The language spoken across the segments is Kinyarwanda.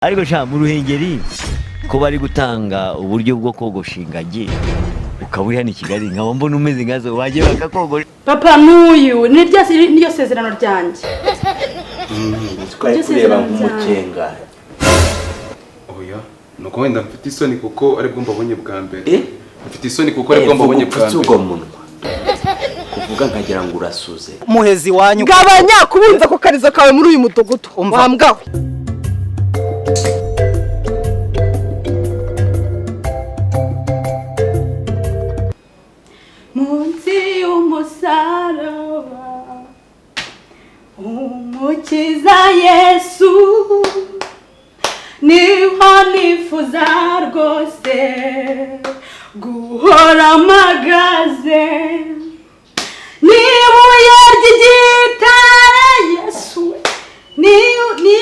Ariko sha, mu Ruhengeri ko bari gutanga uburyo bwo kogosha ingagi, ukaba uri hano i Kigali nkaba mbona umeze nkazo, wagiye bakakogosha? Papa, n'uyu ni ryo sezerano ryanjye. Twari kureba nk'umukenga. Oya, nuko wenda mfite isoni kuko aribwo mbabonye bwa mbere. Eh? Mfite isoni kuko aribwo mbabonye bwa Upfutse mbere. Ubwo munwa kuvuga nkagira ngo urasuze. Muhezi wanyu. Gabanya kubunza ku karizo kawe muri uyu mudugudu. Umva. Wambwawe. Munsi y'umusaraba, Umukiza Yesu, niho nifuza rwose guhora mpagaze. N'ibuye ry'igitare, Yesu we, ni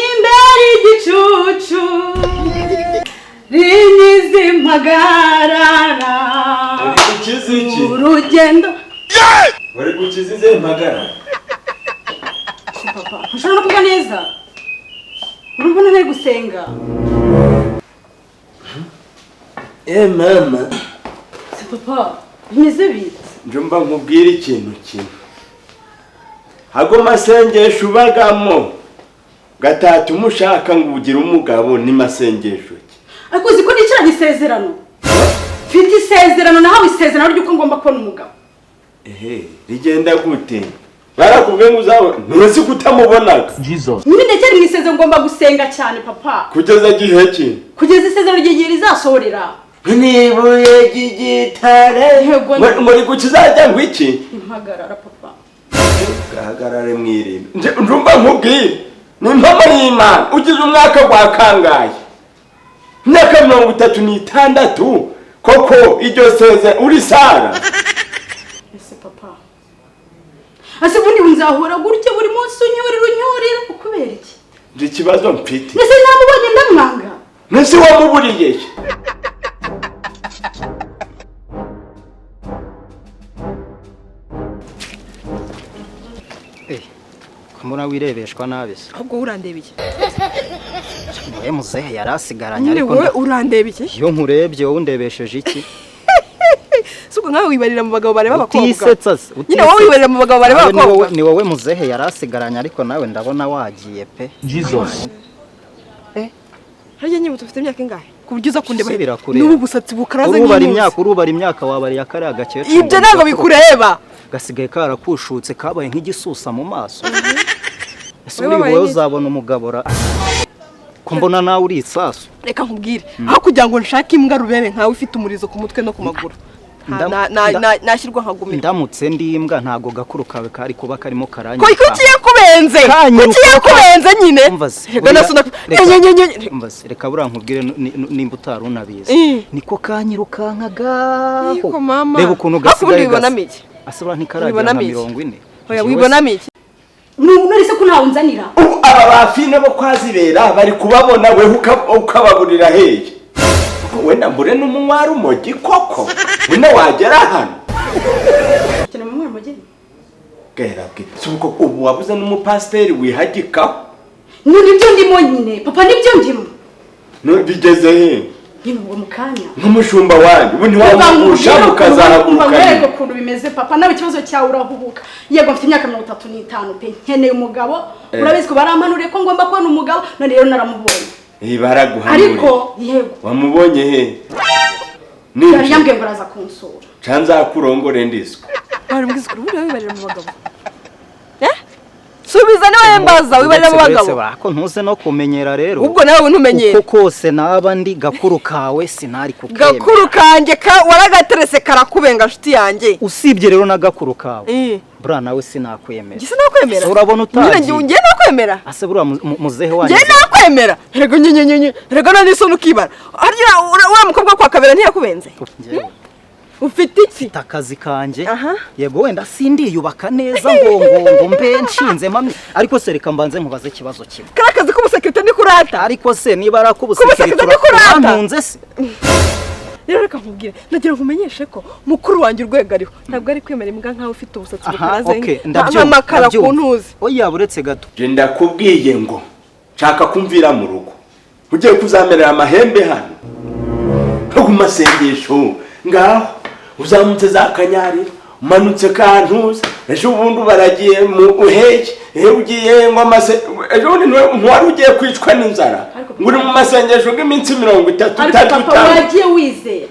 imbere igicucu rinyiza impagarara. Uri gukiza iki? Urugendo. Uri gukiza izihe mpagara? Papa, ntushobora no kuvuga neza, urabona ntari gusenga. Eh mama. Se papa, bimeze bite? Njumva nkubwire ikintu kimwe. Hago masengesho ubagamo gatatu umushaka ngo ugire umugabo, ni masengesho ki? Ariko uzi ko nicaranye isezerano, mfite isezerano, nahawe isezerano ry'uko ngomba kubona umugabo. Ehe, rigenda gute? Barakubwiye ngo uzabona, ntuzi ko utamubonaga? Nyine ndacyari mu isezerano, ngomba gusenga cyane, papa. Kugeza gihe ki? Kugeza isezerano ry'igihe rizasohorera. N'ibuye ry'igitare. Yego. Muri gukizajya ngo iki? Impagarara, papa. Gahagarare mwirinde. Ndumva nkubwire, ni impamo y'Imana, ugize umwaka gwa kangahe? Imyaka 36 koko, iryo seze uri Sara? Ese papa, ese ubundi nzahora gutya buri munsi unyurira, unyurira, ukubera iki? Nje ikibazo mfite. Mbese namubonye ndamwanga? Mbese wamuburiye he? Ko mbona wirebeshwa nabi se? Ahubwo wowe urandeba iki? Wowe muzehe yari asigaranye. Nyine. Ariko Wowe urandeba iki? Iyo nkurebye, wowe undebesheje iki? Si ubwo nkawe wibarira mu bagabo bareba abakobwa? Utisetsa se? Nyine wowe wibarira mu bagabo bareba Nawe ni wowe. abakobwa? Ni wowe muzehe yari asigaranye, ariko nawe ndabona wagiye pe. Harya nyibutse, ufite imyaka ingahe ku buryo uza kundeba? Se birakureba. N'ubu busatsi bukaraze Urubara nk'intuzi. imyaka, urubara imyaka, wabariye akariya gakecuru. Ibyo ntabwo bikureba. Gasigaye karakushutse, kabaye nk'igisusa mu maso. Ese Wowe uri wabaye wowe nk'iki? uzabona umugabo ra? Ko mbona nawe uri isasu. Reka nkubwire, aho kugira ngo nshake imbwa rubebe nkawe ufite umurizo ku mutwe no ku maguru, nashyirwa nkagumira. Ndamutse ndi imbwa, ntago gakuru kawe kari kuba karimo Ko kuki karanyirukanka. yakubenze? Kanyiruka. Kuki yakubenze nyine? Umva se, Reka nasuna. Nyenyenyenye. Umva se, reka buriya nkubwire, nimba utari unabizi, niko kanyirukankagaho. Yego mama. Reba ukuntu Ariko ubundi gasigaye wibonamo gasa. iki? Ase buriya ntikaragira Wibonamo nka iki? 40? Oya. Njyewe Wibonamo iki? None se ko ntawe unzanira? Ubu aba bafine bo kwazibera bari kubabona, weho ukababurira hehe? Wenda mbure n'umunywa rumogi koko, wenda wagera hano. Cyane mu mwana mugeni. Bwera bwe, si ubwo ubu wabuze n'umupasiteri wihagikaho? Nibyo ndimo nyine, papa, nibyo ndimo. Bigeze he? Nyine ubwo mu kanya. Nk'umushumba wanjye ubu ntiwamugusha mukazahaguruka Nkwereke nyine. Ukuntu bimeze, papa, nawe ikibazo cyawe urahubuka. Yego, mfite imyaka 35 pe, nkeneye umugabo. Urabizi ko barampanuriye ko ngomba kubona umugabo, none rero naramubonye. Eh, baraguhanuriye? Ariko yego. Wamubonye he? Yari Ninjye yambwiye ngo araza kunsura. Ca nzakurongore ndiswe. Bari mbwiza ukuri, ubundi wibarira mu bagabo? Eh? Subiza niwe mbaza, wibarira mu Uretse bagabo? ko ntuze no kumenyera rero. Ubwo nawe ntumenyere. Uko kose naba ndi gakuru kawe, sinari kukemera. Gakuru kanjye ka waragaterese karakubenga, nshuti yanjye. Usibye rero na gakuru kawe, Eh. buriya nawe sinakwemera. Njye sinakwemera. Se urabona Nyine utagiye? njye nakwemera. Ase buriya muzehe wanyu Njye nakwemera. Erega nye nye nye nye, erega none isoni ukibara. Harya uriya mukobwa kwa Kabera ntiyakubenze? Njyewe Ufite iki? Mfite akazi kanjye. Aha. Yego, wenda sindiyubaka neza ngo mbe nshinze mami, ariko se reka mbanze nkubaze ikibazo kimwe. Kariya kazi k'ubusekirite ni kurata. Ariko se niba ari ak'ubusekirite, K'ubusekirite ni kurata. urantunze se? Rero reka nkubwire, nagira ngo umenyeshe ko mukuru wanjye urwego ariho ntabwo ari kwemera imbwa nkawe ufite ubusatsi Aha. bukaraze Okay, ndabyumva. nk'amakara ku Ndabyumva. ntuzi. Oya, buretse gato. Nje ndakubwiye ngo nshaka kumvira mu rugo. Ugiye kuzamerera amahembe hano. Ku masengesho ngaho uzamutse za Kanyarira, umanutse Kantuza, ejo ubundi baragiye mu uheke, ugiye ngo amase, ejo bundi ntiwari ugiye kwicwa n'inzara. Ngo uri mu masengesho y'iminsi 30 Ariko papa wagiye wizera.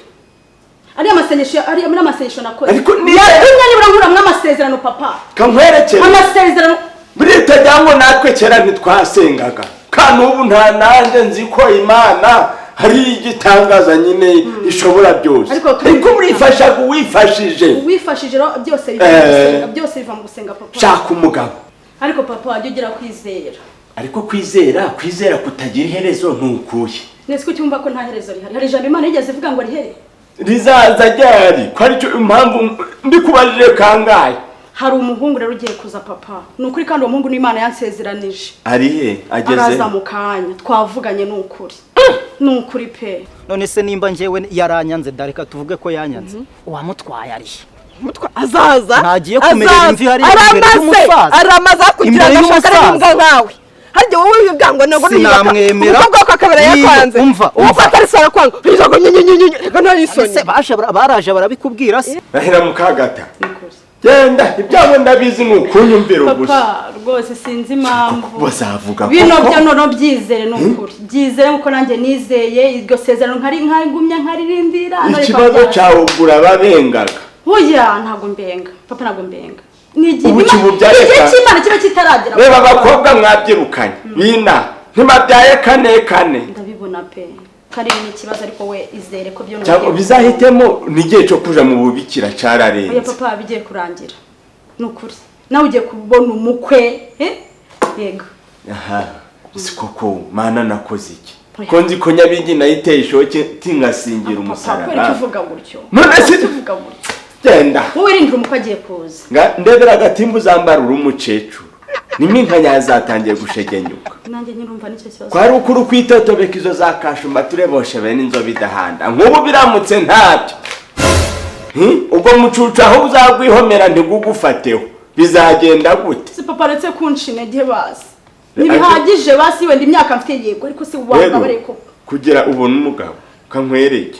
Ari amasengesho, ari muri amasengesho nakoze. Ariko yatumye nibura nkura amasezerano papa. Kankwerekera. Amasezerano buritagira ngo natwe kera ntitwasengaga. Kandi ubu nta nanjye nzi ko Imana hari igitangaza nyine ishobora byose. Ariko urifasha uwifashije. Uwifashije byose biva mu gusenga, byose biva mu gusenga papa. Shaka umugabo. Ariko papa wajya ugira kwizera. Ariko kwizera kutagira iherezo ntukuye. Nese ko cyumva ko nta herezo rihari. Hari ijambo Imana yigeze ivuga ngo rihere. Rizaza ryari? Ko ari cyo impamvu ndikubajije kangahe? Hari umuhungu rero ugiye kuza papa. Nukuri kandi uwo muhungu n'Imana yansezeranije. Ari he? Ageze? Araza mu kanya. Twavuganye nukuri. Nukuri pe. None se nimba njyewe yaranyanze dareka tuvuge ko yanyanze. Uwamutwaye ari he? Mutwa azaza. Ntagiye kumerera imvi hari imbere y'umusaza. Aramaza kugira ngo ashakare n'imbwa nkawe. Harya wowe wibwangwa ntabwo sinamwemera. Ubwo bwako akabera yakwanze. Umva, umva atari sara kwanga. Bizago nyenyenyenye reka nta isoni. Se bashe baraje barabikubwira se. Rahera mukagata. Genda ibyawe ndabizi nukunyumvira gusa. Papa rwose sinzi impamvu. Bazavuga bino byo nono byizere nukuri. Byizere nkuko nanjye nizeye iryo sezerano nkari nkagumya nkaririndira. Ikibazo cyawe ugura babengaga. Oya ntabwo mbenga. Papa ntabwo mbenga. Ni igihe cy'Imana kiba kitaragera. Reba abakobwa mwabyirukanye. Bina ntibabyaye kane kane. Ndabibona pe. Kari ni ikibazo ariko we izere ko byo cyangwa bizahitemo nigiye cyo kuja mu bubikira cyararenze. Oya papa bigiye kurangira. Nukuri. Nawe ugiye kubona umukwe, Yego. Aha. Sikoko mana nakoze iki? Ko nzi ko Nyabingi nayiteye ishoke tingasingira umusaraba. Papa kweri uvuga gutyo. None se uvuga gutyo. Genda. Wowe rindira umukwe agiye kuza. Nga ndebera agatimbu zambara uri umukecuru. Niminka yazatangiye gushegenyuka. Nanjye nyirumva nicyo kibazo. Kwari ukuri kwitotobeka izo za kashumba tureboshe bene inzobe idahanda. Nkubu biramutse ntabyo. Ubwo mucucu aho uzagwihomera ntigugufateho. Bizagenda gute? Si papa aretse kunca intege basi. Ntibihagije basi wenda imyaka mfite yego ariko si wanga bareko. Kugira ubone umugabo kankwereke.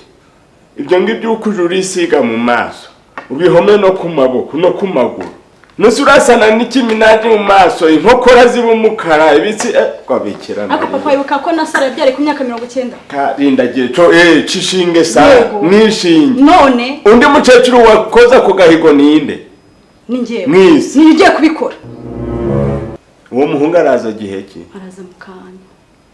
Ibyo ngibyo ukuje urisiga mu maso. Ubihome no ku maboko no ku maguru. Nusi urasana n'ikiminaji mu maso inkokora ziba umukara ibitsi kwabikirana. Ariko papa ibuka ko na Sara yabyare ku myaka 90. Karindagiye cyo cishinge Sara nishinge. None undi mukecuru wakoza ku gahigo ninde? Ni njyewe. Ni ugiye kubikora. Uwo muhungu araza gihe ki? Araza mu kanya.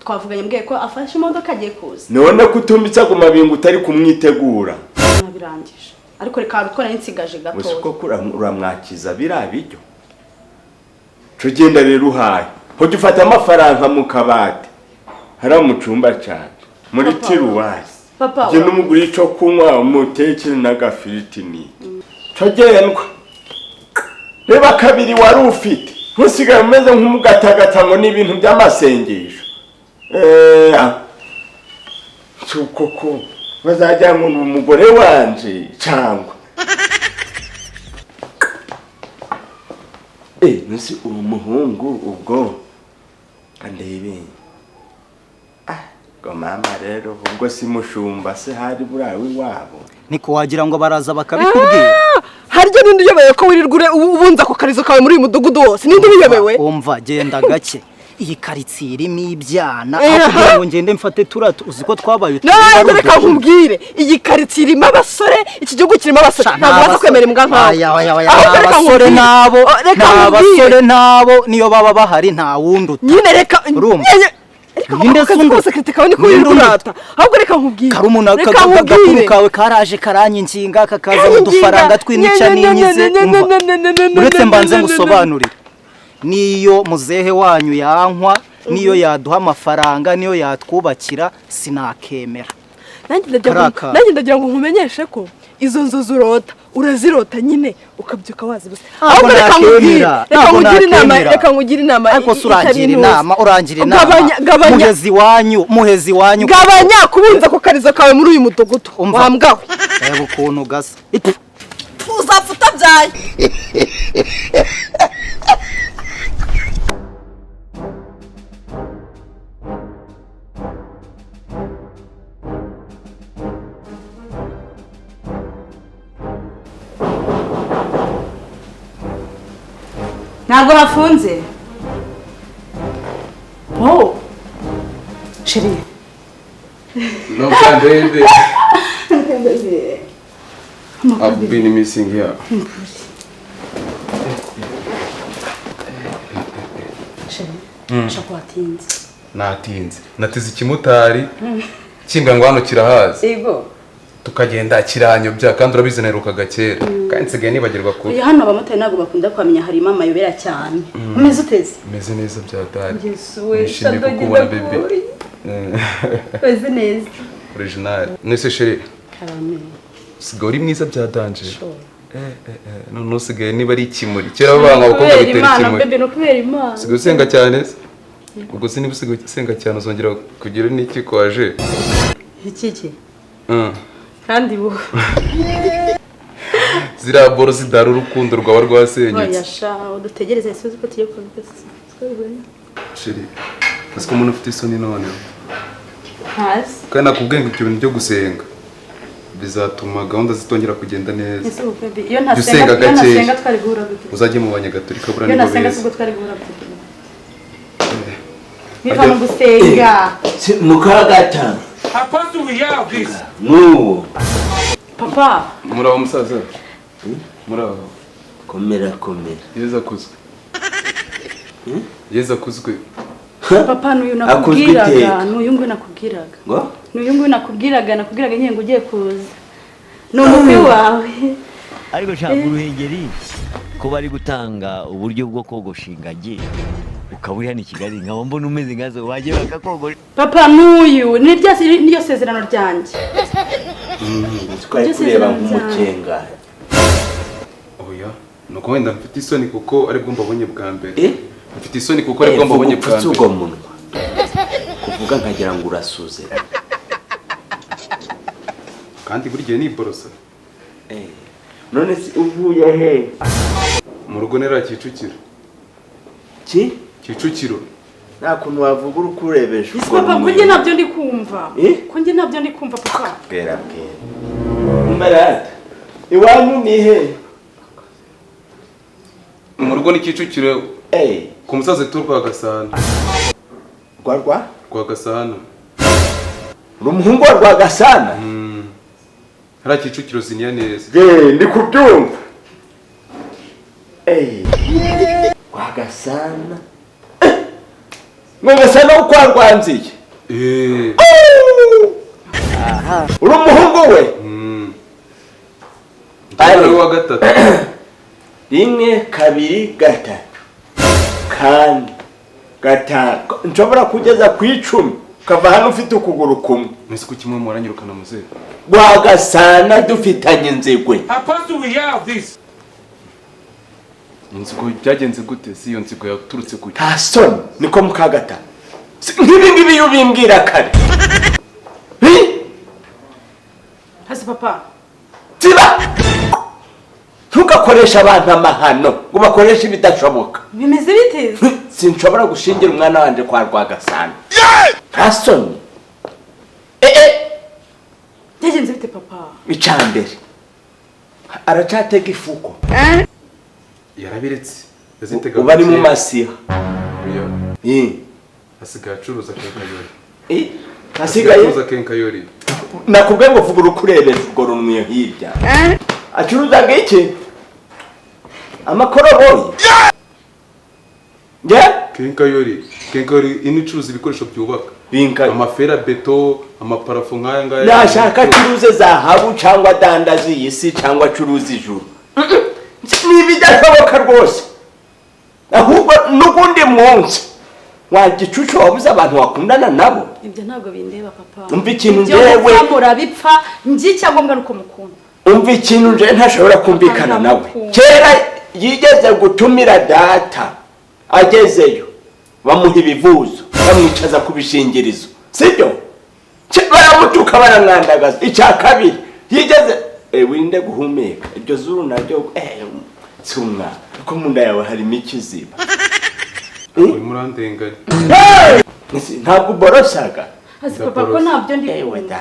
Twavuganye mbwiye ko afashe imodoka agiye kuza. None kutumbitsa ku mabingu utari kumwitegura. Nabirangije. Ariko reka rutwara n'insigaje gatoya. Musi ko uramwakiza birabijyo. Tugenda rero uhaye. Hoje ufata amafaranga mu kabati. Hara mu cumba cyane. Muri tiruwasi. Papa. Je n'umuguri ico kunywa umutekere n'agafiriti ni. Tugendwa. Reba kabiri wari ufite. Ntusigaye umeze nk'umugatagata ngo n'ibintu by'amasengesho. Koko bazajya ngo umugore wanje cyangwa nzi uwo muhungu ubwo andebe ngo mama rero ubwo si mushumba se hari burawe wabo niko wagira ngo baraza bakabikubwira. Harya nindi uyobewe ko wirirwa ubunza ku karizo kawe muri uyu mudugudu wose nindi ubiyobewe? Umva genda gake. Iyi karitsiye irimo ibyana aho kugira ngo ngende mfate turatu uzi ko twabaye utu. Reka nkubwire iyi karitsiye irimo abasore, iki gihugu kirimo abasore ntabwo baza kwemera imbwa nkawe. Abasore nabo, abasore nabo niyo baba bahari nta wundi uta. Nyine reka nyine rwose kritika ni ko urata. Ahubwo reka nkubwire karumuna kagakuru kawe karaje karanyinginga kakaza udufaranga twinica n'inyize. Uretse mbanze ngusobanurire. Niyo muzehe wanyu yankwa, niyo yaduha amafaranga, niyo yatwubakira sinakemera. Nanjye ndagira ngo nkumenyeshe ko izo nzu urota urazirota nyine ukabyuka wazibuze. Ahubwo reka nkubwire, reka nkugire inama, ariko se urangira inama, muhezi wanyu, muhezi wanyu, gabanya kubunza ku karizo kawe muri uyu mudugudu wambwawe. Reba ukuntu gasa uzapfa utabyaye. Ntabwo hafunze. Oh. Chérie. No, baby. I've been missing here. Chérie. Shakwatinze. Natinze. Nateze ikimotari. Kimbwa ngo hano kirahazi. Yego. Tukagenda kiranyobya kandi urabizi naherukaga kera. Kandi nsigaye nibagirwa ko. Hano abamotari ntabwo bakunda kwamenya harimo amayobera cyane. Umeze uteze? Meze neza bya dali. Yesu we, nishimiye kukubona bebe. Meze neza. Original. Nese chérie. Karame. Usigaye uri mwiza bya danger. None usigaye niba ari ikimuri. Kera banga abakobwa bitera ikimuri. Bebe no kubera Imana. Usigaye usenga cyane se? Ubwo se niba usigaye usenga cyane uzongera kugira n'iki kwaje? Iki? Kandi bo. Ziriya boro zidara urukundo rwawe rwasenyutse. Oya sha, udutegereze suzi ko tugiye kuvuga. Chérie, ese ko umuntu ufite isoni none? Hasi. Kandi nakubwiye ngo ibyo bintu byo gusenga bizatuma gahunda zitongera kugenda neza. Iyo ntasenga twari guhura gute? Uzajye mu banyagatolika bura nibo beza. Iyo ntasenga sibwo twari guhura gute? Biva mu gusenga. Mukagatanu. Nuwo. Papa. Muraho musaza. Muraho. Komera komera. Yeza kuzwe. Yeza kuzwe. Papa n'uyu nakubwiraga, n'uyu nguyu nakubwiraga. Ngo? N'uyu nguyu nakubwiraga, nakubwiraga nyine ngo ugiye kuza. Ni umukwe wawe. Ariko shaka uruhengeri ko bari gutanga uburyo bwo kogosha ingagi ukaba uri hano i Kigali nkaba mbona umeze nkazo wagiye bakakogosha. Papa n'uyu ni ryo sezerano ryanjye. Twari kureba nk'umukenga. Oya, nuko wenda mfite isoni kuko aribwo mbabonye bwa mbere. Mfite isoni kuko aribwo mbabonye bwa mbere. Ubwo munwa. Kuvuga nkagira ngo urasuze. Kandi buri gihe niborosa. None si uvuye he? Mu rugo nera Kicukiro. Ki? Kicukiro. Nta kuntu wavuga uri kurebesha. Papa ko njye nabyo ndi kumva. Ko njye nabyo ndi kumva papa. Bwera bwera. Umarata. Iwanyu ni he? Mu rugo ni Kicukiro. Ku musazi tu rwa Gasana. Rwa? Rwa Gasana. Uri umuhungu wa Rwagasana? Hara Kicukiro ziniya neza. Ye, ndi kubyumva. Rwagasana. Rwagasana wo kwa Rwanziye. Aha. Uri umuhungu we? Ari wa gatatu. 1 2 3 4 5 nshobora kugeza ku 10 ukava hano ufite ukuguru kumwe. Mwese kuki mwe muranyirukana muzehe? Rwagasana dufitanye inzigwe. Inzigo byagenze gute? Si iyo nzigo yaturutse kuki? Nta soni niko mukagata. Nk'ibi ngibi iyo ubimbwira kare. Hasi papa. Ziba! Ntugakoresha abantu amahano ngo bakoreshe ibidashoboka. Bimeze bite? Sinshobora gushingira umwana wanje kwa Rwagasana. Nta soni. Byagenze bite papa? Icambere. Aracatega ifuko. Yarabiretse. Yazitega. Uba ari mu masiha. Asigaye acuruza kenkayori. Asigaye acuruza kenkayori. Nakubwiye ngo vuga urukurebesha ubwo rumwe hirya. Acuruzaga iki? Amakoroboyi. Nge? Kenkayori. Kenkayori inicuruza ibikoresho byubaka. Amafera beto, amaparafo nkaya ngaya. Nashaka acuruze zahabu cyangwa dandazi iyi si cyangwa acuruze ijuru. Ni ibidashoboka rwose. Ahubwo n'ugundi munsi wa gicucu wabuze abantu wakundana nabo. Ibyo ntabwo bindeba papa. Umva ikintu njewe murabipfa ngi cyangombwa nuko mukunda. Umva ikintu nje ntashobora kumvikana nawe. Kera yigeze gutumira data agezeyo bamuha ibivuzo bamwicaza ku bishingirizo, sibyo? Baramutuka baramwandagaza. Icya kabiri yigeze wirinde guhumeka iryo zuru naryo si umwana kuko mu nda yawe harimo ikiziba. Murandenganya. Ntabwo uborosaga. Hasi papa ko ntabyo ndi kumva.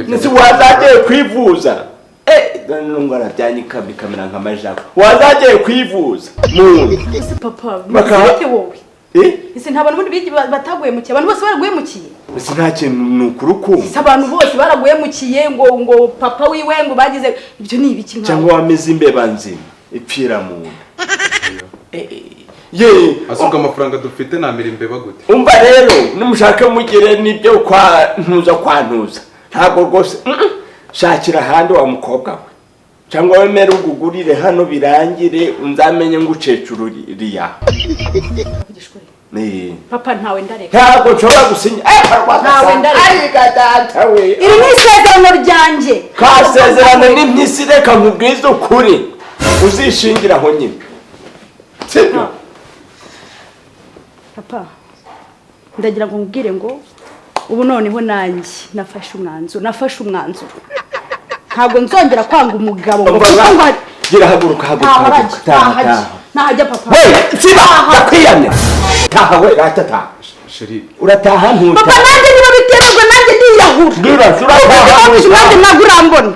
Nisi wazagiye kwivuza. Ndongora byanyika bikamera nka majako. Wazagiye kwivuza muntu. Ese papa bite wowe? Ese nta bantu bundi bataguye mukiye, abantu bose baraguye mukiye. Ese nta kintu nukurukumva? Ese abantu bose baraguye mukiye ngo papa wiwe ngo bagize ibyo ni ibiki nkawe? Cyangwa wameze imbeba nzima ipfira mu nda. Ye asubwa amafaranga dufite namira imbeba gute? Umva rero numushaka mugire nibyo kwa ntuza kwa ntuza. Ntabwo rwose shakira ahandi wa mukobwa we. Cyangwa wemere ugugurire hano birangire unzamenye ngucecururiya. Papa ntawe ndareka. Ntabwo nshobora gusinya. Ntawe ndareka. Arika data we. Iri ni isezerano ryanjye. Ka sezerano n'impyisi reka nkubwize ukuri. Uzishingira aho nyine. Sibyo? Papa ndagira ngo nkubwire ngo ubu noneho nanjye nafashe umwanzuro. Ntabwo nzongera kwanga umugabo ngo gira haguruka haguruka taha. Nahajya papa. We siba ndakwiyamye. Taha we rata taha. Sheri urataha ntuta. Papa nanjye niba biterwa nanjye ndiyahura. Ndira urataha nanjye ntabwo urambona.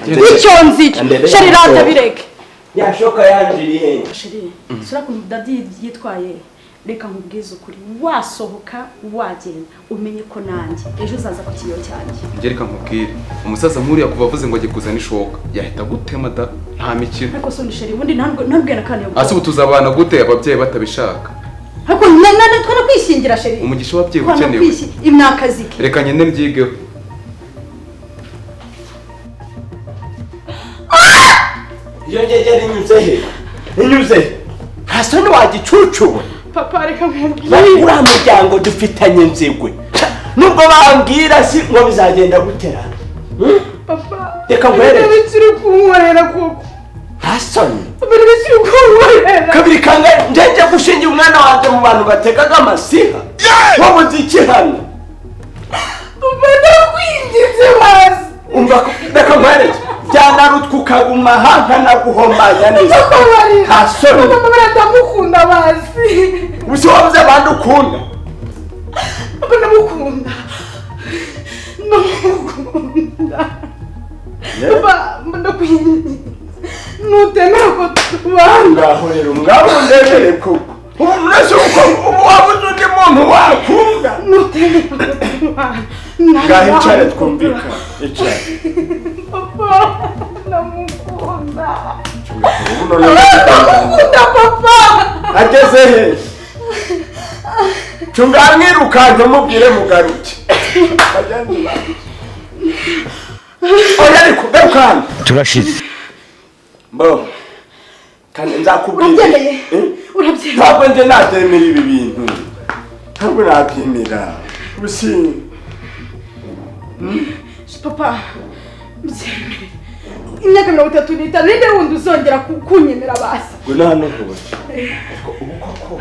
Icyo nzi Sheri rata bireke. Yashoka yanjiriye. Sheri sura kuntu dadi yitwaye. Reka nkubwize ukuri wasohoka wagenda umenye ko nanjye ejo uzaza ku kiyo cyanjye. Njye reka nkubwire umusaza nkuriya kuva avuze ngo agiye kuzana ishoka yahita gutema da nta mikino. Ariko so ni Sheri ubundi ntabwo na kane. Ase ubu tuzabana gute ababyeyi batabishaka? Ariko nane twana kwishingira Sheri. Umugisha w'ababyeyi ukenewe. Imyaka zike. Reka nyine mbyigeho. Iyo ngegera inyuze he? Inyuze. Hasoni wagicucuwe. Papa reka nkubwire. Uriya muryango dufitanye nzigwe. Nubwo bambwira si ngo bizagenda gutera. Papa reka nkwereke. Bikiri kunkorera koko. Hasoni. Bikiri kunkorera. Kabiri kanga njenje gushingira umwana wanjye mu bantu batekaga amasiha. Wowe uzi iki hano? Papa ndakwinginze basi. Umva reka nkwereke. Byanarutwa ukaguma aha nkanaguhomanya neza. Hasoni. Papa ndamukunda basi. Uzi wabuze abandi ukunda. Papa ndamukunda. Ndamukunda. Papa ndakwinginze. Nutemera ko tubana. Ngaho rero ngaho ndebere koko. Ubu uretse uko ubu wabuze undi muntu wakunda. Nutemera ko tubana. Ngaho icare twumvikane. Icare. Papa ndamukunda. Ndamukunda papa. Ageze he? Cunga mwirukanke mubwire mugaruke. Oya ariko garuka. Turashize. Mbo. Kandi nzakubwira. Urabyemeye? Urabyemeye? Ntabwo nje nabyemera ibi bintu. Ntabwo nabyemera. Usi. Papa byemere. Imyaka 35 ninde wundi uzongera kunyemera basi? Ngo nta n'ubu. Ubu koko.